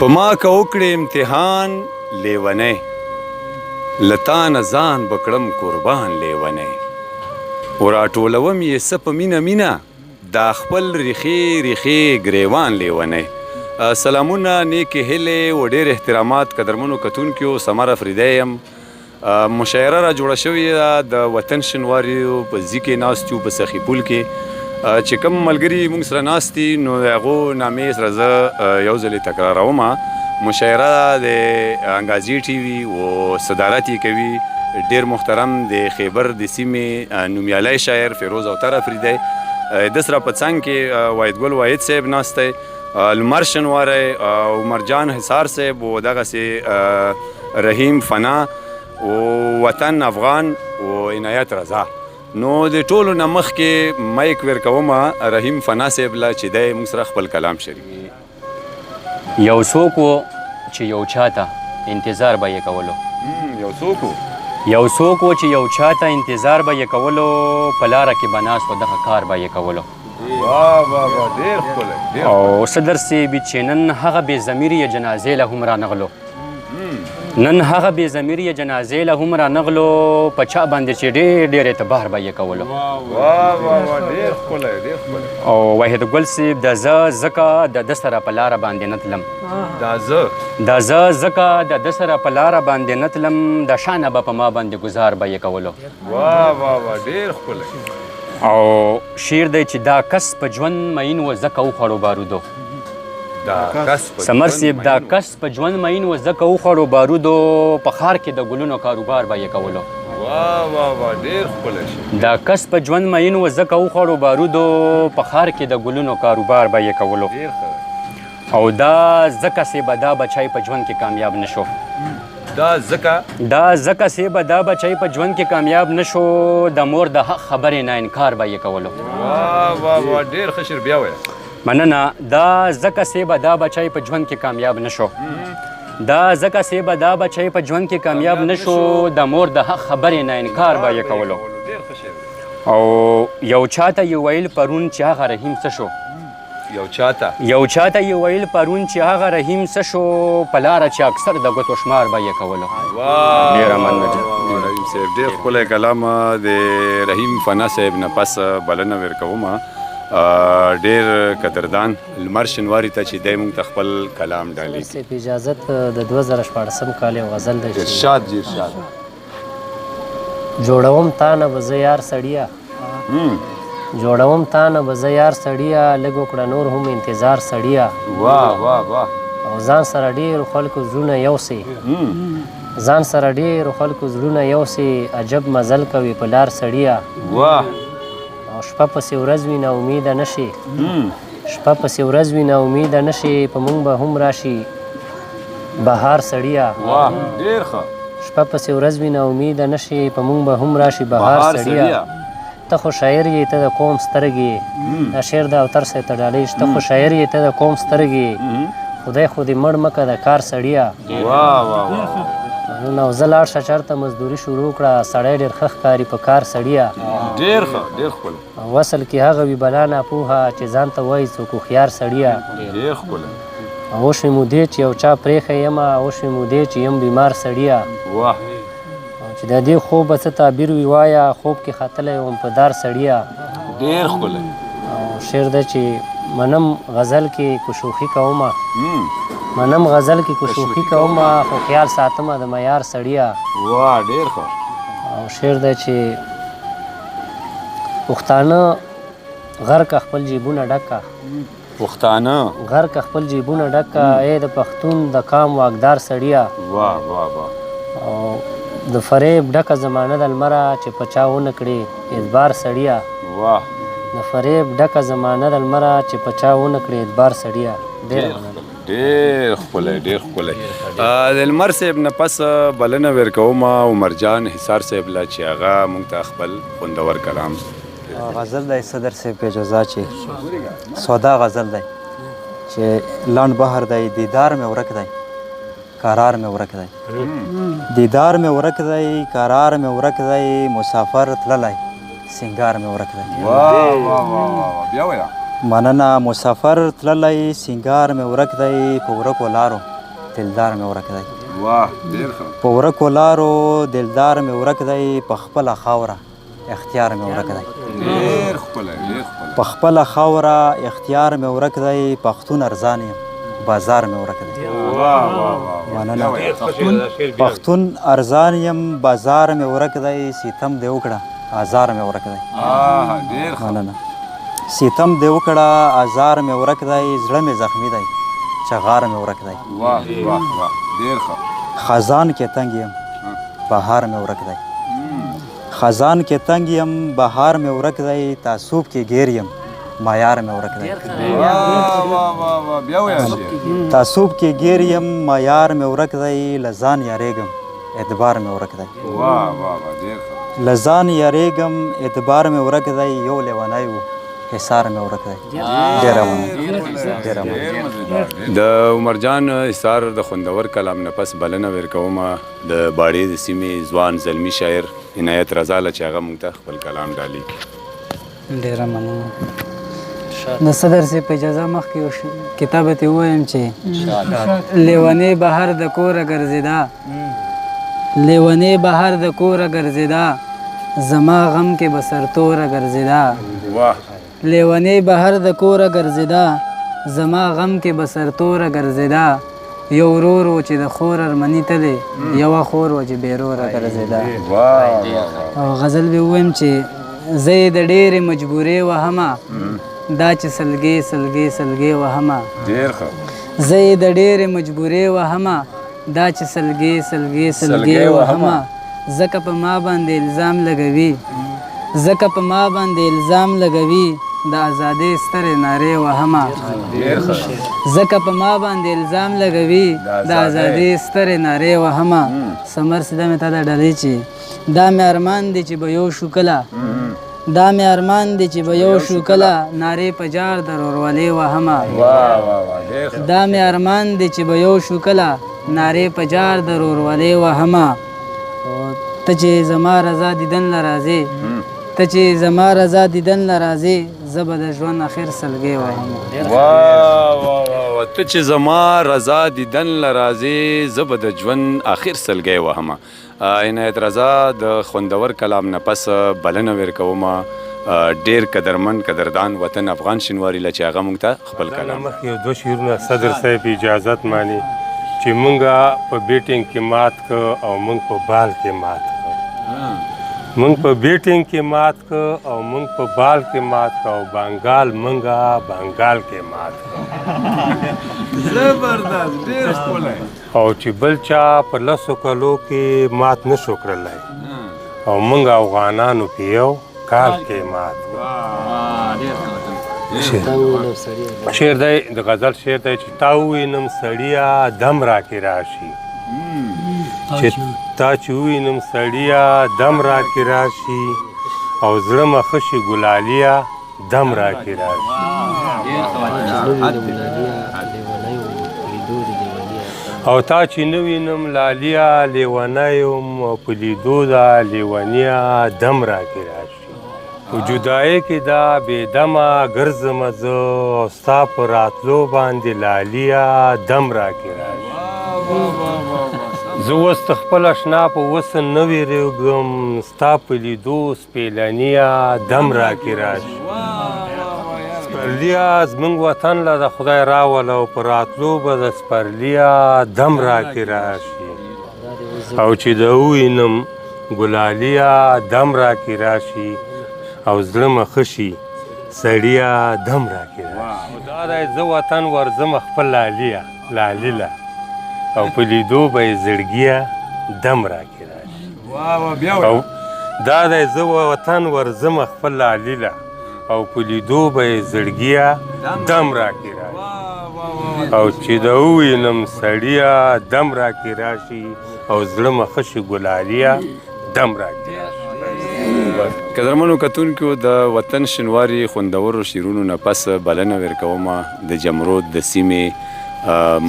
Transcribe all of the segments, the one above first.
په ما که وکړې امتحان لیونی، له تا نه ځان به کړم قربان لیونی. وراټولوم یې څه په مینه مینه، دا خپل ریښې ریښې ګریوان لیونی. سلامونه، نیکې هیلې او ډېر احترامات قدرمنو کتونکیو، ثمر افریدی یم. مشاعره را جوړه شوې ده د وطن شنواریو په ځي کې ناست یو، په سخي پل کې چې کوم ملګري موږ سره ناست دي، نو د هغو نامې سره زه یو ځلې تکراروم. مشاعره د انګازې ټي وي او صدارت یې کوي ډېر محترم د خیبر د سیمې نومیالی شاعر فیروز اوتر افریدی. د سره په څنګ کې واحد ګل واحد صاحب ناست دی، لمر شنواری، عمر جان حصار صاحب او دغسې رحیم فنا او وطن افغان او عنایت رضا. نو د ټولو نه مخکې مایک ورکوم رحیم فنا صاحب له چې دی موږ سره خپل کلام شریک. یو څوک و چې یو چاته انتظار به یې کولو. یو څوک و، یو څوک و چې یو چاته انتظار به یې کولو، په لاره کې به ناست و، دغه کار به یې کولو. واه واه واه، ډېر ښکلی، ډېر. او صدر صاحب چې نن هغه بې ضمیري جنازې له هم رانغلو، نن هغه بې ضمیري جنازې له هم رانغلو، په چا باندې چې ډېر ډېر اعتبار به یې کولو. واه واه واه، ډېر ښکلی، ډېر ښکلی. او واحد ګل صاحب، د زه ځکه د ده سره په لاره باندې نه تلم، دا زه، دا زه ځکه د ده سره په لاره باندې نه تلم، د شانه به په ما باندې ګزار به یې کولو. واه واه واه، ډېر ښکلی. او شعر دی چې دا کس په ژوند مین و ځکه وخوړو بارودو. دا کس په سمر ژوند صاحب، دا مین و. کس په ژوند مین و ځکه وخوړو بارودو، په ښار کې د ګلونو کاروبار به یې کولو. واه واه واه، ډېر ښکلی شعر. دا کس په ژوند مین و ځکه وخوړو بارودو، په ښار کې د ګلونو کاروبار به یې کولو. ډېر ښه. او دا ځکه صاحب دا بچی په ژوند کې کامیاب نه شو. دا ځکه، دا ځکه صاحب دا بچی په ژوند کې کامیاب نه شو، د مور د حق خبرې نه انکار به یې کولو. واه واه واه، ډېر ښه شعر، بیا وایه. مننه. دا ځکه صاحب دا بچی په ژوند کې کامیاب نه شو، دا ځکه صاحب دا بچی په ژوند کې کامیاب نه شو، د مور د حق خبرې نه انکار به یې کولو. ډېر ښه شعر. او یو چاته یې ویل پرون چې هغه رحیم څه شو، یو چاته، یو چاته یې ویل پرون چې هغه رحیم څه شو، په لاره چې اکثر د ګوتو شمار به یې کولو. واه، ډېره مننه جی. رحیم صاحب، ډېر ښکلی کلام. د رحیم فنا صاحب نه پس بلنه ورکوم ډېر قدردان لمر شنواري ته چې دی موږ ته خپل کلام ډالۍ کړي. صاحب اجازت، د 2016 کال یو غزل دی چې ارشاد جی، ارشاد. جوړوم تا نه به زه یار سړیه، جوړوم تا نه به زه یار سړیه، لږ وکړه نور هم انتظار سړیه. واه واه واه. او ځان سره ډېرو خلکو زړونه یوسي، ځان سره ډېرو خلکو زړونه یوسي، عجب مزل کوي په لار سړیه. واه. او شپه پسې ورځ وي نا امیده نه شي، شپه پسې ورځ وي نا امیده نه شي، په مونږ به هم راشي بهار سړیه. واه، ډېر ښه. شپه پسې ورځ وي نا امیده نه شي، په مونږ به هم راشي بهار بهار سړیه. سړیه. ته خو شاعر یې، ته د قوم سترګې یې. دا شعر د اوتر صاحب ته ډالۍ. ته خو شاعر یې، ته د قوم سترګې یې، خدای خو دې مړ مه که د کار سړیه. واه واه واه. نو زه لاړ شه چېرته مزدوري شروع کړه، سړی ډېر ښه ښکاري په کار سړیه. ډېر ښه، ډېر ښکلی. وصل کې هغه وي بلا ناپوهه چې ځان ته وایي څوک هوښیار سړیه. ډېر ښکلی. وشوې مودې چې یو چا پرېښی یمه، وشوې مودې چې یم بیمار سړیه. واه. چې د دې خوب به څه تعبیر وي وایه، خوب کې ختلی وم په دار سړیه. ډېر ښکلی. او شعر دی چې منم غزل کې کو شوخي کومه، منم غزل کې کو شوخي کومه، خو خیال ساتمه د معیار سړیه. واه، ډېر ښه. او شعر دی چې پښتانه غرقه خپل جیبونه ډکه، پښتانه غرقه خپل جیبونه ډکه، ای د پښتون د قام واکدار سړیه. واه واه واه. او د فریب ډکه زمانه د لمره چې په چا ونه کړي اعتبار سړیه. واه. د فریب ډکه زمانه د لمره چې په چا ونه کړي اعتبار سړیه. ډېره مننه. ډېر ښکلی، ډېر ښکلی. د لمر صاحب نه پس بلنه ورکوم عمر جان حصار صاحب له چې هغه موږ ته خپل خوندور کلام. غزل دی صدر صاحب په اجازه چې سودا غزل دی چې لنډ بحر دی. دیدار مې ورک دی، قرار مې ورک دی، دیدار مې ورک دی، قرار مې ورک دی، مسافر تللی سنگار مې ورک دی. واه واه واه واه، بیا وایه. مننه. مسافر تللی سنگار مې ورک دی، په ورکو لارو دلدار مې ورک دی. واه ډېر ښه. په ورکو لارو دلدار مې ورک دی، په خپله خاوره اختیار مې ورک دی. ډېر ښکلی، ډېر ښکلی. په خپله خاوره اختیار مې ورک دی، پښتون ارزان یم بازار مې ورک دی. واه واه واه. مننه. پښتون ارزان یم بازار مې ورک دی، ستم دې وکړه ازار مې ورک دی. ډېر ښه. مننه. ستم دې وکړه ازار مې ورک دی، زړه مې زخمی دی چغار مې ورک دی. واه واه واه ډېر ښه. خزان کې تنګ یم بهار مې ورک دی. خزان کې تنګ یم بهار مې ورک دی، تعصب کې ګیر یم معیار مې ورک دی. واه واه واه واه بیا وایه شعر. تعصب کې ګیر یم معیار مې ورک دی، له ځان یارېږم اعتبار مې ورک دی. واه واه واه ډېر ښه. له ځان یارېږم اعتبار مې ورک دی، یو لیونی و حصار مې ورک دی. ډېره مننه، ډېره مننه. د عمر جان حصار د خوندور کلام نه پس بلنه ورکوم د باړې د سیمې ځوان زلمی شاعر عنایت رضا له چې هغه موږ ته خپل کلام ډالۍ کړي. ډېره مننه. د صدر صاحب په اجازه مخکې یو کتاب ته ووایم چې لیونی بهر د کوره ګرځېده، لیونی بهر د کوره ګرځېده، زما غم کې به سرتوره ګرځېده. واه. لیونی بهر د کوره ګرځېده، زما غم کې به سرتوره ګرځېده، یو ورور و چې د خور ارمني تللی، یوه خور وه چې بې روره ګرځېده. او غزل به ووایم چې زه یې د ډېرې مجبورې وهمه، دا چې سلګې سلګې سلګې وهمه. ډېر ښه. زه یې د ډېرې مجبورې وهمه، دا چې سلګې سلګې سلګې وهمه، ځکه په ما باندې الزام لګوي، ځکه په ما باندې الزام لګوي، د ازادۍ سترې نارې وهمه. ځکه په ما باندې الزام لګوي، د ازادۍ سترې نارې وهمه. سمر سیده مې تا ته ډالۍ چې دا مې ارمان دی چې به یو شو کله، دا مې ارمان دی چې به یو شو کله، نارې په جار د ورورولۍ وهمه. دا مې ارمان دی چې به یو شو کله، نارې په جار د ورورولۍ وهمه. ته چې زما رضا دیدن له راځې، ته چې زما رضا دیدن له راځې، زه به د ژوند اخر سلګۍ وهم. واه واه واه. ته چې زما رضا دیدن له راځې، زه به د ژوند اخر سلګۍ وهم. عنایت رضا د خوندور کلام نه پس بلنه ورکوم ډېر قدرمن قدردان وطن افغان شینواري له چې هغه موږ ته خپل کلام. مخکې یو دوه شعرونه صدر صاحب اجازت مانی چې موږ په بیټینګ کې مات که او موږ په بال کې مات که، موږ په بیټینګ کې مات که او موږ په بال کې مات که، او بنګال موږ بنګال کې مات که. زبردست، ډېر ښکلی. او چې بل چا په 10 کلو کې مات نه شو کړلی، او موږ افغانانو په یو کال کې مات کړ. شعر دی، د غزل شعر دی چې تا ووینم سړیه دم راکې راشي، چې تا چې ووینم سړیه دم راکې راشي، او زړه مې ښه شي ګلالیه دم راکې راشي. او تا چې نه وینم لالیه لیونی یم، او په لیدو دا لیونیه دم راکې راشي. په جدایۍ کې دا بې دمه ګرځمه زه، او ستا په راتلو باندې لالیه دم راکې راشي. زه اوس د خپل اشنا په وسه نه وېرېږم، ستا په لیدو سپېلنیه دم راکې راشي. سپرلیه زموږ وطن له د خدای راوله، او په راتلو به د سپرلیه دم راکې راشي. او چې د ووینم ګلالیه دم راکې راشي، او زړه مې ښه شي سړیه دم راکې راشي. دا دی زه وطن ورځم خپل لالیه لالي له، او په لیدو به یې زړګیه دم راکې راشي. او دا دی زه وطن ورځم خپل لالي له، او په لیدو به یې زړګیه دم راکې راشي. او چې د ووینم سړیه دم راکې راشي، او زړه مې ښه شي ګلالیه دم راکې راشي. قدرمنو کتونکو، د وطن شینواري خوندورو شعرونو نه پس بلنه ورکوم د جمرود د سیمې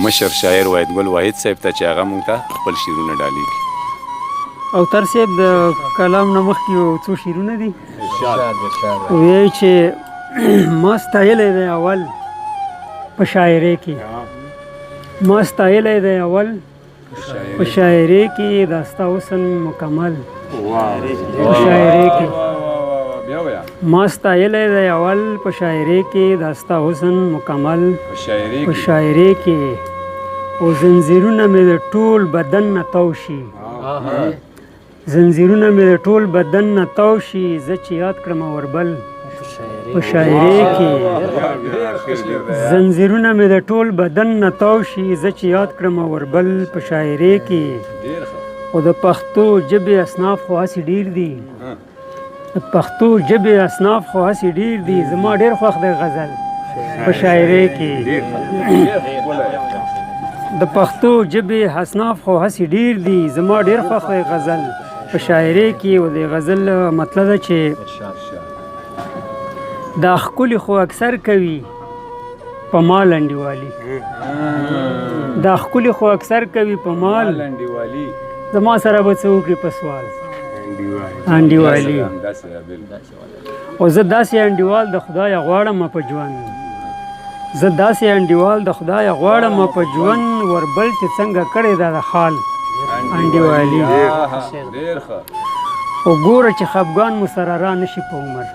مشر شاعر واحد ګل واحد صاحب ته چې هغه موږ ته خپل شعرونه ډالۍ کړي. او تر صاحب د کلام نه مخکې یو څو شعرونه دي. وایي چې ما ستایلی دی اول په شاعرۍ کې، ما ستایلی دی اول په شاعرۍ کې دا ستا حسن مکمل. په شاعرۍ کې ما ستایلی دی اول په شاعرۍ کې دا ستا حسن مکمل. په شاعرۍ کې او زنځیرونه مې د ټول بدن نه تاو شي، زنځیرونه مې د ټول بدن نه تاو شي، زه چې یاد کړم اوربل. په شاعرۍ کې زنځیرونه مې د ټول بدن نه تاو شي، زه چې یاد کړم اوربل. په شاعرۍ کې او د پښتو ژبې اصناف خو هسې ډېر دي، د پښتو ژبې اصناف خو هسې ډېر دي، زما ډېر خوښ دی غزل. په شاعرۍ کې د پښتو ژبې اصناف خو هسې ډېر دي، زما ډېر خوښ دی غزل. په شاعرۍ کې او د غزل مطلب ده چې دا ښکلي خو اکثر کوي په مال انډیوالي، دا ښکلي خو اکثر کوي په مال انډیوالي، زما سره به څه وکړي په سوال انډیوالي. او زه داسې انډیوال د خدایه غواړم په ژوند، زه داسې انډیوال د خدایه غواړم په ژوند، وربل چې څنګه کړې ده د خال انډیوالي. او ګوره چې خفګان مو سره را نشي په عمر،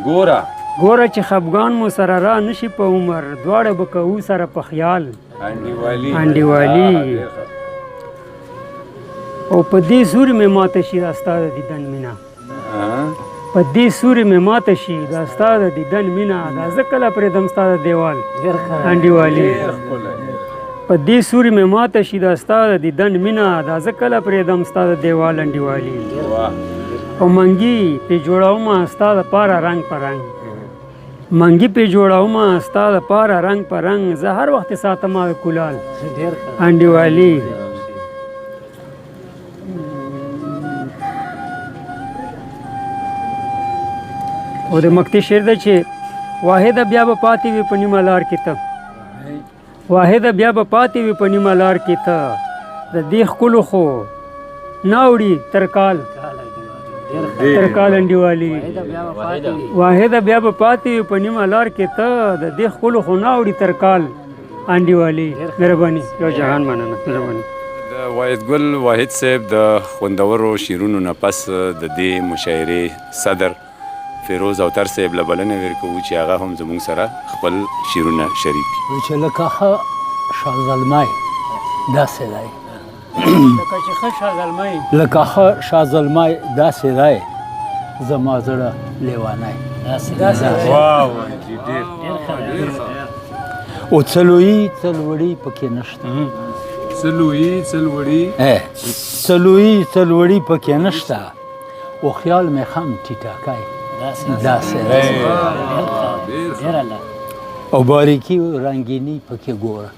ګوره ګوره چې خفګان مو سره را نشي په عمر، دواړه به کوو سره په خیال انډیوالي انډیوالي. او په دې سوري مې ماته شي دا ستا د دیدن مینه، په دې سوري مې ماته شي دا ستا د دیدن مینه، دا زه کله پرېږدم ستا د دیوال انډیوالي. په دې سوري مې ماته شي دا ستا د دیدن مینه، دا زه کله پرېږدم ستا د دیوال انډیوالي. او منګي پې جوړومه ستا دپاره رنګ په رنګ، منګي پې جوړومه ستا دپاره رنګ په رنګ، زه هر وخت ساتم د کولال انډیوالي. او د مکتي شعر دی چې واحده بیا به پاتې وي په نیمه لار کې ته، واحده بیا به پاتې وي په نیمه لار کې ته، د دې ښکلو خو نه اوړي تر کال، تر کال انډیوالي. واحده بیا به پاتې وي په نیمه لار کې ته، د دې ښکلو خو نه اوړي تر کال انډیوالي. مهرباني، یو جهان مننه، مهرباني. د واحد ګل واحد صاحب د خوندورو شعرونو نه پس د دې مشاعرې صدر فیروز اوتر صاحب له بلنه ورکوو چې هغه هم زموږ سره خپل شعرونه شریک کړي. چې لکه ښه شاه زلمی داسې دی، لکه چې ښه شاه زلمی، لکه ښه شاه زلمی داسې دی، زما زړه لیونی داسې. او څه لویي څه لوړي پکې نشته، څه لویي څه لوړي، څه لویي څه لوړي پکې نشته، او خیال مې خم ټیټاکی داسې. او باریکي رنګیني پکې ګوره،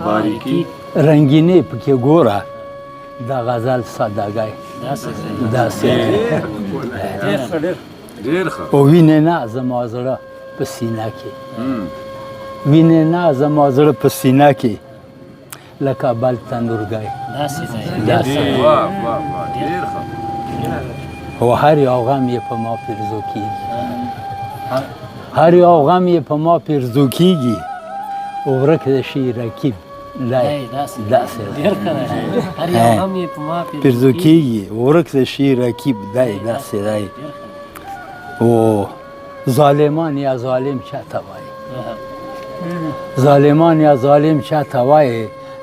باریکي رنګیني پکې ګوره، دا غزل سادهګی داسې. او وینې نه زما زړه په سینه کې، وینې نه زما زړه په سینه کې، لکه بل تندورګی داسې. او هر یو غم یې په ما پیرزو کېږي، هر یو غم یې په ما پیرزو کېږي، او ورک د شي رقیب دی داسې. پیرزو کېږي، ورک د شي رقیب دی داسې دی. او ظالمان یا ظالم چاته وایي، ظالمان یا ظالم چاته وایي،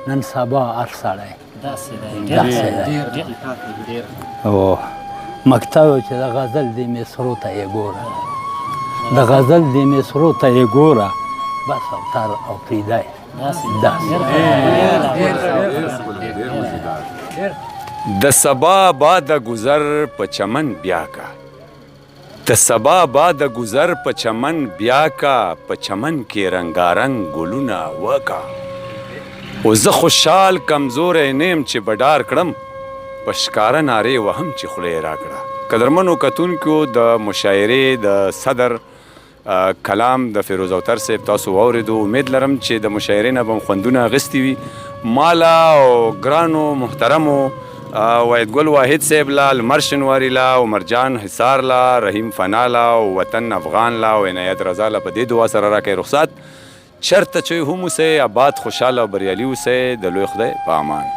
نن سبا هر سړی داسې دی. او مکتب چې د غزل دې مصرو ته یې ګوره، د غزل دې مصرو ته یې ګوره، بس اوتر او پریدی داسې. د سبا باده ګذر په چمن بیا کا، د سبا باده ګذر په چمن بیا کا، په چمن کې رنګارنګ ګلونه وکا. او زه خوشحال کمزوری نه یم چې بډار کړم، په ښکاره نارې وهم چې خوله یې راکړه. قدرمنو کتونکو، د مشاعرې د صدر کلام د فیروز اوتر صاحب تاسو واورېدو. امید لرم چې د مشاعرې نه به مو خوندونه اخیستي وي. ماله او ګرانو محترمو واحد ګل واحد صاحب لا، لمر شنواري لا، عمر جان حصار لا، رحیم فنا لا، او وطن افغان لا، او عنایت رضا لا په دې دعا سره راکړئ رخصت چرته چې هم اوسئ، اباد، خوشحاله او بریالي اوسئ. د لوی خدای په امان.